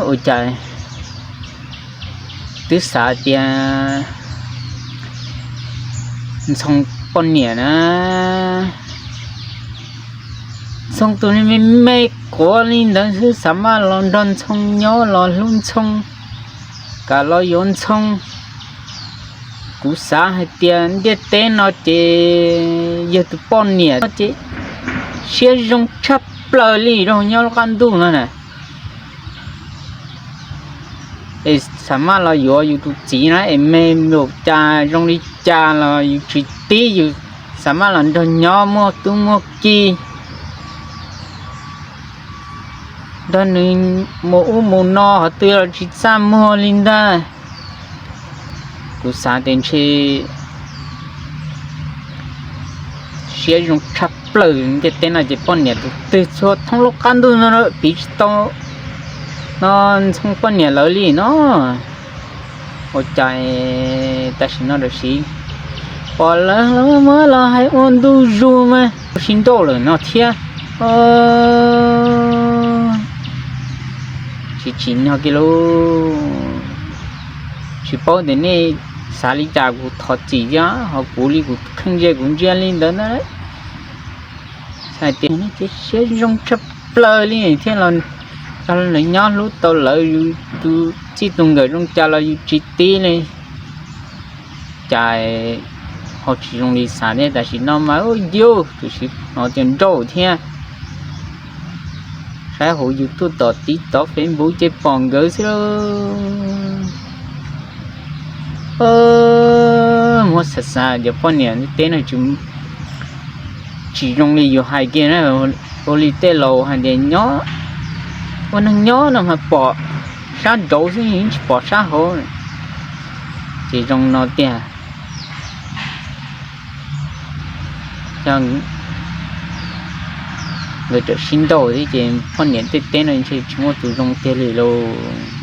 Ua cas twb xav tias Ntxhoo poj niam na, Ntxhoo tus me me quav li ntawd xwb, xav maj los nrog Ntxhoo nyob los hlub Ntxhoo, kam los yuav Ntxhoo. Kuv xav hais tias ntiaj teb no ces yog tus poj niam ces siab zoo tshaj plaws li rau nyob lub qab ntuj no na. Es xav maj los yuav yus tus txiv na es me npaum cas zoo li cas los yus tsis tib, yus xav maj los nrog nyob muaj tub muaj ki, nrog nws mus ub mus no qhov twg los tsis txaj muag li ntag. Kuv xav tias ntshe siab zoo tshaj plaws ntiaj teb no ces poj niam tus twg txhua thoob lub qab ntuj no piv tsis tau no Ntxhoo poj niam lawv li no. Ua cas tam sim no tam sim pom lawv muab los hais ua ntu zus mas sib nrauj lawm no thiab. Tsis tsim nyog kiag lauj. Tsis paub tias nej xav li cas, kuv thov txim thiab, ho kuv li kuv kheej ze kuv ntsia li ntawd na. Hais tias siab zoo tshaj plaws li thiab los nrog lawv nyob hlub tau lawv, yus tus txij tus nkawm zoo cas los yus tsis tib li. Cas ho tsis zoo li xav thiab, tam sim no mas yus tus sis no tias nrauj thiab. Saib hauv YouTube tom TikTok Facebook ces pom nkawd xwb lauj. Muab xav xav cov poj niam teb no tsis zoo li yus hais kiag na. Ua li tej laus hais tias nyob, ua neeg nyob no mas pom sab nraud xwb tsis pom sab hauv. Ces zoo no tiag. Nkawd txawm sib nrauj thiab ces poj niam tej teb no ntshe tsis muaj tus zoo tiag li lauj.